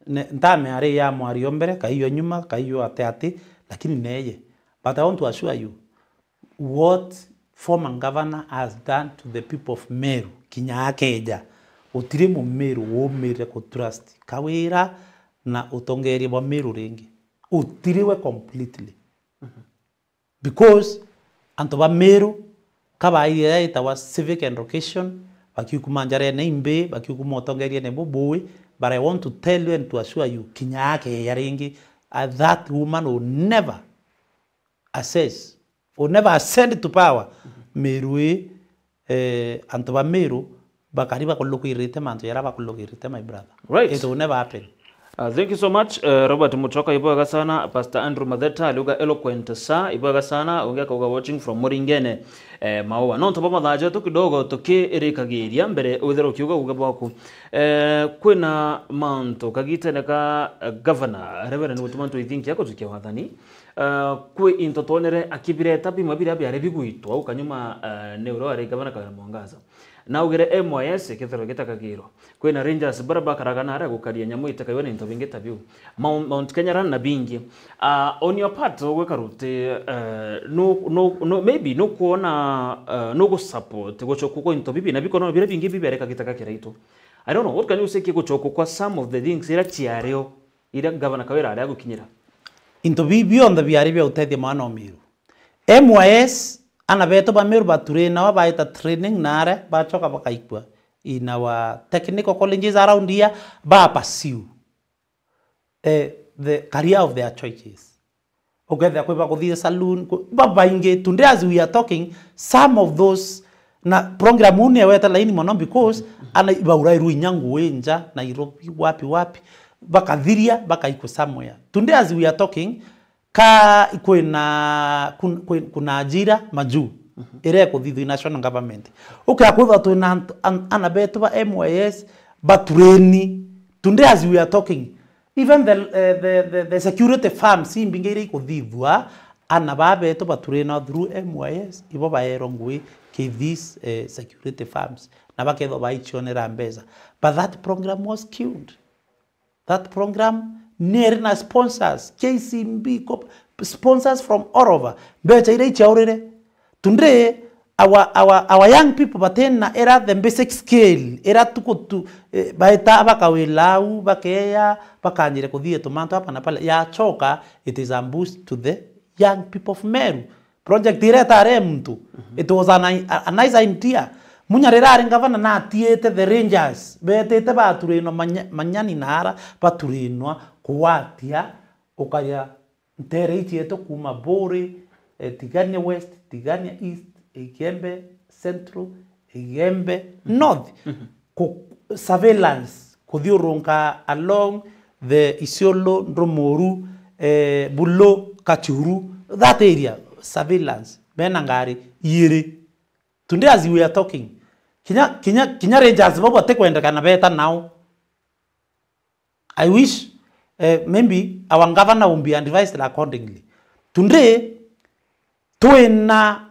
Ne, ntame ari ya mwario mbere, kaiyo nyuma, kaiyo ate ati, lakini neye. But I want to assure you, what former governor has done to the people of Meru, kinya akeja, gutiri Mumiru wumire ku trust Kawira na utongeria bwa Meru ringi. Gutiri we completely. Because antu ba Meru Kabaire yaitagwa civic education, bakiukuma njarene imbi, bakiukuma utongeriene bubui, but I want to tell you and to assure you, kinya akeya ringi, uh, that woman will never assess, will never ascend to power. Meru ii, eh, antu ba Meru bakari bakulukirite mantu jaria bakulukirite, my brother. Right. It will never happen. Uh, thank you so much, uh, Robert Muchoka, ibwega sana. Pastor Andrew Matheta aliuga eloquent, sir, ibwega sana. Ungi akauga watching from Muringene, eh, Maua. Nontu bwa mathaa jetu kidogo tukirikagiria mbere withire ukiuga uge bwaku. Eh, kwina mantu kagitene ka, eh, governor, Reverend Gutuma Ntwithinki akujukia wathani. Eh, kwi into twonere akibireta bimwe biria biari bigwitwa au kanyuma, eh, ni uria wari governor Kawira Mwangaza. Naugire M Y S ikethirwa gitakagirwa. Kwina rangers baria bakaraga naria gukaria nyamu itakaiwa ni into bingi ta biu. Mount, Mount Kenya run na bingi. Ah, on your part, ugwika ruti, eh, nu, nu, nu, maybe nukwona, eh, nugusupport gucokwa kwa into bibi na bikono biria bingi bibiareka gitaka kiraitu. I don't know, what can you say ki gucokwa kwa some of the things iria ciario, iria Governor Kawira ari agukinyira? Into bibi bionthe biari bia utethia mwana o Miru. M Y S, ana betu ba Meru baturinawa baita training na aria bachoka bakaikua in our technical colleges around here, ba pursue, eh, the career of their choices. Ukethira kwi bakuthii saloon, ku-, babaingi. Today as we are talking, some of those, na program uu niewete laini mono because ana ibaurairwe inya ngui nja, Nairobi, wapi, wapi, bakathiria, bakaikua somewhere. Today as we are talking, ka kwina, kun-, kwin-, kuna ajira majuu, iria ikuthithua i national government. Ukea kwithirwa twina antu, an-, ana betu ba M Y S batureni. Today as we are talking, even the, eh, the, the, the security firms imbingi iria ikuthithua, ana baa betu baturena through M Y S, ibo baerwa ngui ki these, eh, security firms, na bakethwa baichionera mbeca. But that program was killed. That program neri na sponsors, K C B, co-, sponsors from all over. Mbeca iria ichiaurire. Today, our, our, our young people batina era the basic skill, era tuku tu, eh, baeta bakawila au, bakeya, bakanjire kuthii tumantu hapa na pale. Yachoka, it is a boost to the young people of Meru. Project iria itari muntu, it was an, a, a nice idea. Munya riria ari ngavana natiite the rangers, betite baturinwa manya-, manyani na ara baturinwa kugwatia ukaria ntere icietu kuma Buri, eh, Tigania West, Tigania East, Igembe Central, Igembe North. Ku-, surveillance, kuthiurunka along the Isiolo, Ndumuru, eh, Bulo, Kachuru, that area, surveillance. Bena ngari iiri. Today as we are talking, kinya, kinya, kinya rangers bau batikwendekana beta nao. I wish, eh, maybe our governor will be advised accordingly. Today, twina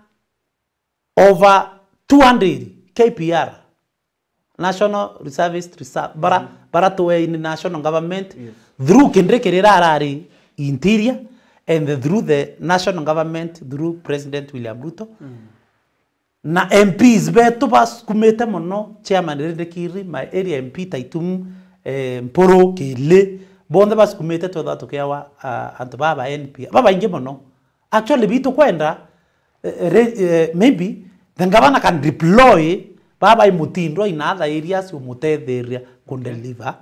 over two hundred K P R, National Reservist Reserve, bara, bara tuwe in national government, through Kindiki riria arari interior, and through the national government, through President William Ruto. Na M Ps betu basukumite mono, Chairman Rindikiri, my area M P Taitumu, eh, Mpuru, Kili, bonthe basukumite twethwa tukiawa, ah, antu baba N P R, babaingi mono. Actually, bitu kwenda, eh, re-, eh, maybe the governor can deploy baba imutindwa in other areas umutetheria kudeliver,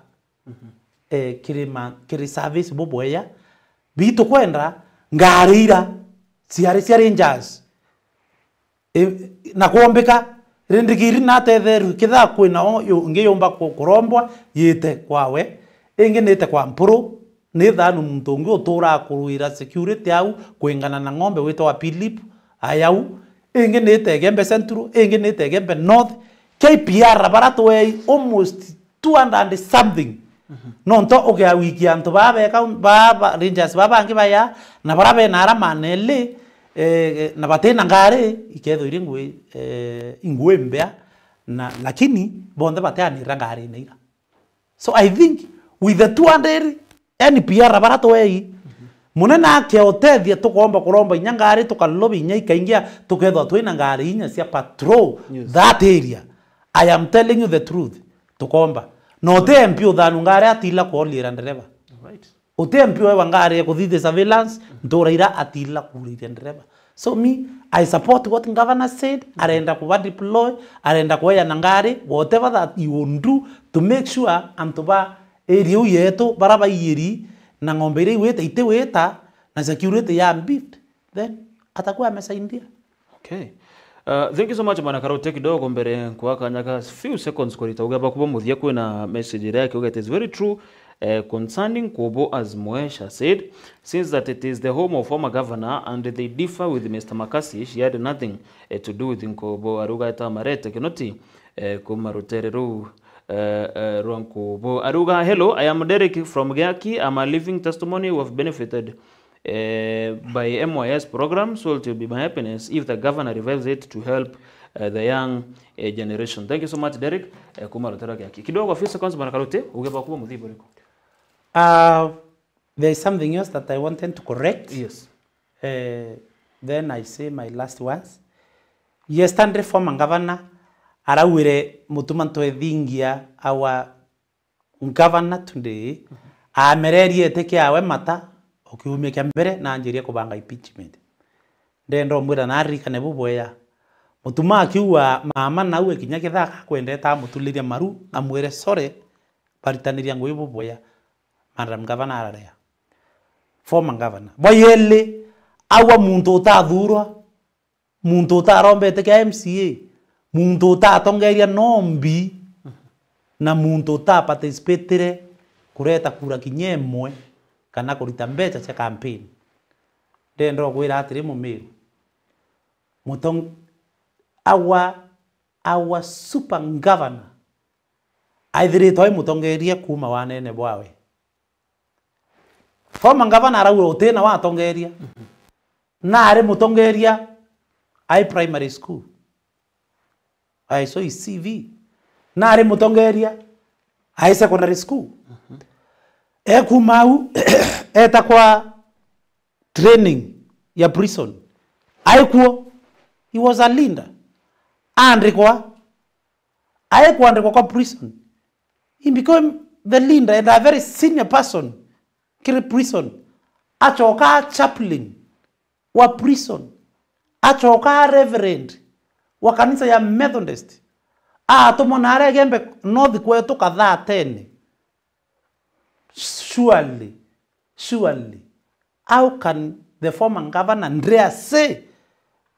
eh, kiri ma-, kiri service bubweya. Bitu kwenda ngari ira ciari cia rangers. E, na kwombika, Rindikiri natetherue, kethira kwina o yu-, ingi yumba ku-, kurombwa, yite kwawe, ingi nite kwa Mpuru, ni thanu muntu ungi uturaa kurwira security au, kwingana na ng'ombe witwa Philip, ayau, ingi nite Igembe Central, ingi nite Igembe North, K P R bara twei almost two hundred and something. Nontu ukiawikia antu baa beka, baa ba, rangers baa bangi baya, na bara bena ara maneli, eh, na batina ngari, ikethwa iri ngui, eh, ingui mbea, na, lakini bonthe bateanira ngarine ira. So I think with the two hundred N P R bara twei, munene akeotethia, tukomba kuromba inya ngari, tukaloloba inya ikaingia, tukethwa twina ngari inya cia patrol that area. I am telling you the truth. Tukomba. Na uti M P uthanu ngari atila kuolira ndereva. Right. Uti M P wewa ngari ya kuthithia surveillance, ntura ira atila kuuriria ndereva. So me, I support what governor said. Arenda kuba deploy, arenda kueana ngari, whatever that you will do to make sure antu ba area iu yetu bara baiyiri na ng'ombe iria igwita itiwita na security ya beef, then atakuwa amesaidia. Okay. Uh, thank you so much, Bwana Karute. Kidogo mbere kwa kanya ka few seconds kurita ugeba kuba muthia, kwina message iria akiuga, it is very true, uh, concerning Kubo, as Mwesha said, since that it is the home of former governor and they differ with Mister Makasi, she had nothing, uh, to do with Nkubu. Aruga eta Marete Kinoti, uh, kuma rutere ruu, uh, uh, rwa Nkubu. Aruga, "Hello, I am Derek from Giaki. I'm a living testimony who have benefited eh, by M Y S program, so it will be my happiness if the governor revives it to help, eh, the young, eh, generation." Thank you so much, Derek, eh, kuma rutero kiaki. Kidogo, a few seconds, Bwana Karute, uge bakuba muthibo riko. Uh, there is something else that I wanted to correct. Yes. Eh, then I say my last words. Yesterday, former governor arauire Mutuma Ntwethingia, our Ngavana today aamererie ete kiawe mata, o kiumia kia mbere na anjirie kubanga impeachment. Ndenda umwira na aririkane bubwea. Mutuma akiuga mama nawe kinya kithaka akwendete amutuliria maru, amwire, "Sorry, baritaniria ngugi bubwea." Madam Governor ararea. Former governor. Bwa yeli, aua muntu utathurwa, muntu utarombete kia M C A, muntu utatongeria nombi, na muntu utaparticipatire kureta kura kinya imwe kana kurita mbeca cia campaign. Ndenda ukwira atiri, Mumiru, mutong-, awa, awa super governor aithiritwe ai mutongeria kuuma wanene bwawe. Former governor arauga utina watongeria. Nari mutongeria ai primary school. I saw his C V. Nari mutongeria ai secondary school. Ekuma au, eta kwa training ya prison. Aikuo, he was a leader. Andikwa, aikwandikwa kwa prison. He became the leader and a very senior person kiri prison. Acoka chaplain wa prison. Acoka reverend wa kanisa ya Methodist. Atumwa na aria Igembe North kwetu kathatene. Surely, surely, how can the former governor dare say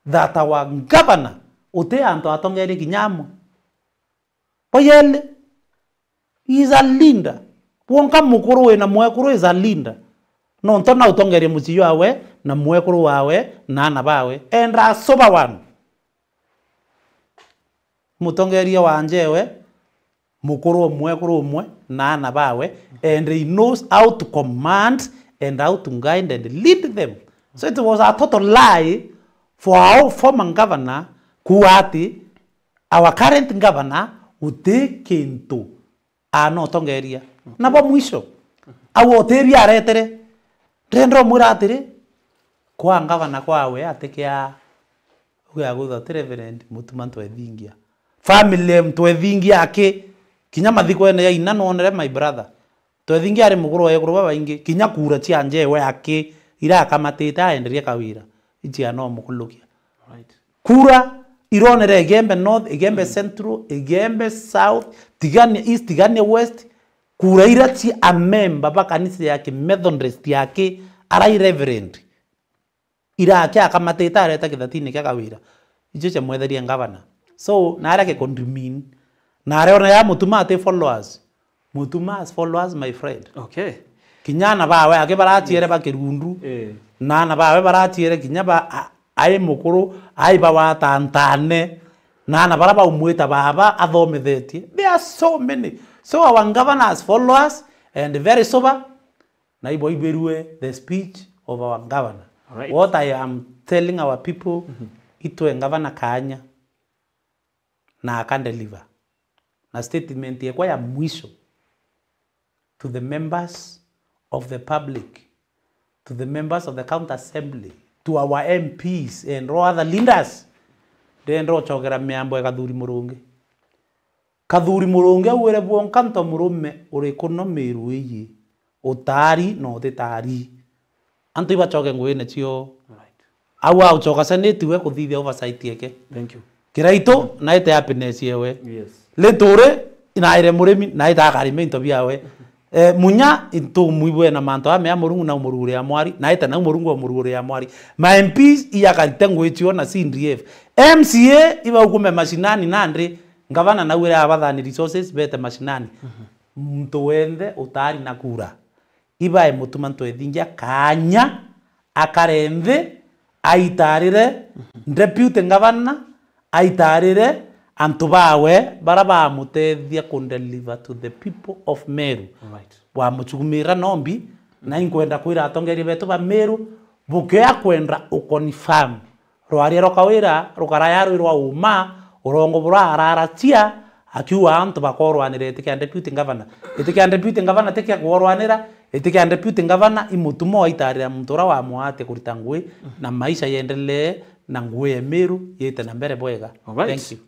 that our governor uti antu atongerie kinya amwe? Oyele, he is a leader. Wonka mukuru wina mwekuru is a leader. Nontu na utongerie mucii wawe, na mwekuru wawe, na ana bawe. And a sober one. Mutongeria wa njewe, mukuru umwe, mwekuru umwe, na ana bawe, and he knows how to command and how to guide and lead them. So it was a total lie for our former governor kuuga ati our current governor guti kintu anotongeria. Na bwa mwisho, au utiria aretere, ndenda umwira atiri, kwa ngavana kwawe atikia uge agwithwa ti Reverend Mutuma Ntwethingia. Family Ntwethingia aki, kinya mathikwene ya ina nonere my brother. Ntwethingia ari mukuru wa ekuru babaingi, kinya kura cia njewe aki, irakamatite aenderie kawira, icia no mukulukia. Right. Kura ironere Igembe North, Igembe Central, Igembe South, Tigania East, Tigania West, kura ira ci a member ba kanisa ya ki Methodist ya ki arai reverend. Ira aki akamatite areta kithatini kia kawira. Icio cia mwetherie ngavana. So, na aria ki condemn, na aria ona ya Mutuma ati followers. Mutuma has followers, my friend. Okay. Kinya ana bawe aki baraciere ba kirundu. Eh. Na ana bawe baraciere kinya ba a-, ai mukuru, ai ba watantane. Na ana bara baumwita baba athomithetie. There are so many. So our governor has followers and very sober. Na ibo ibirue the speech of our governor. All right. What I am telling our people, mhm, itwe ngavana kanya na aka deliver. Na statement yekwa ya mwisho to the members of the public, to the members of the county assembly, to our M Ps and all other leaders, ndenda ucokera miambo ya Kathuri Murungi. Kathuri Murungi augire bwonka nto murume uri kuno miru iyi, utari na utitari. Antu ibacoke nguine cio. Right. Au aucoka senate we kuthithia oversight yeke. Thank you. Kiraitu, naite happiness yewe. Yes. Lituri, naire murimi, naite akarima into biawe. Eh, Munya, intu mwibwe na mantu amea Murungu na umurugure ya mwari, naite na umurungu wa murugure ya mwari. My M Ps, iyakarite ngwichio na C D F. M C A, ibaukume mashinani nandi, ngavana nauire abathani resources, bete mashinani. Muntu wenthe utari na kura. Ibae mutuma ntwethingia kaanya, akare nthi, aitarire, deputy governor, aitarire antu bawe bara bamutethia ku deliver to the people of Meru. Right. Wamuchugumira nombi, na inkwenda kwira atongeria betu ba Meru, bukea kwenda u confirm. Rwaria rwa Kawira rukaraya rwi rwa uma, urongo bura araracia, akiuga antu bakorwanira iti kia deputy governor. Iti kia deputy governor ti kia kworwanira, iti kia deputy governor i mutumo aitarira muntu ura wamwate kurita ngui, na maisha yendelee na ngui ya Meru yite na mbere bwega. Alright. Thank you.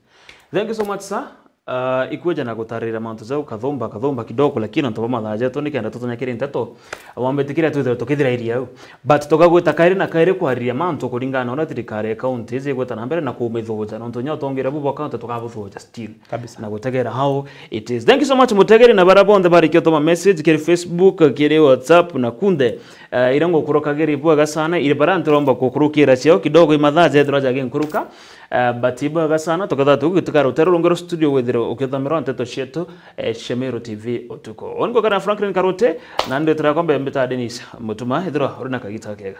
Thank you so much, sir. Uh, ikweja na gutarira mantu jau kathumba kathumba kidogo, lakini antu ba mathaa jetu nikenda tutunyakire nteto, wambitikiria twithire tukithira iria au. But tukagwita kairi na kairi kwariria mantu kuringana na uria thirikari ya county iji igwita na mbere na kumithuja, nontu nya utongeria bu bwa county tukabuthuja still. Kabisa. Na gutegera how it is. Thank you so much mutegeri na bara bonthe barikia utuma message kiri Facebook, kiri WhatsApp na kunthe. Uh, iria ngukurukagiri bwega sana, iri bara ntiromba kukurukira cio kidogo i mathaa jethirwa jaginkuruka. Eh, but ibwega sana, tukethira tugituka rutere rungi rwa studio withire ukithomerwa nteto cietu, eh, cia Meru T V utuku. Uni ngukana Franklin Karute, na ndetera kombe mbita Dennis Mutuma, ithirwa uri na kagita kega.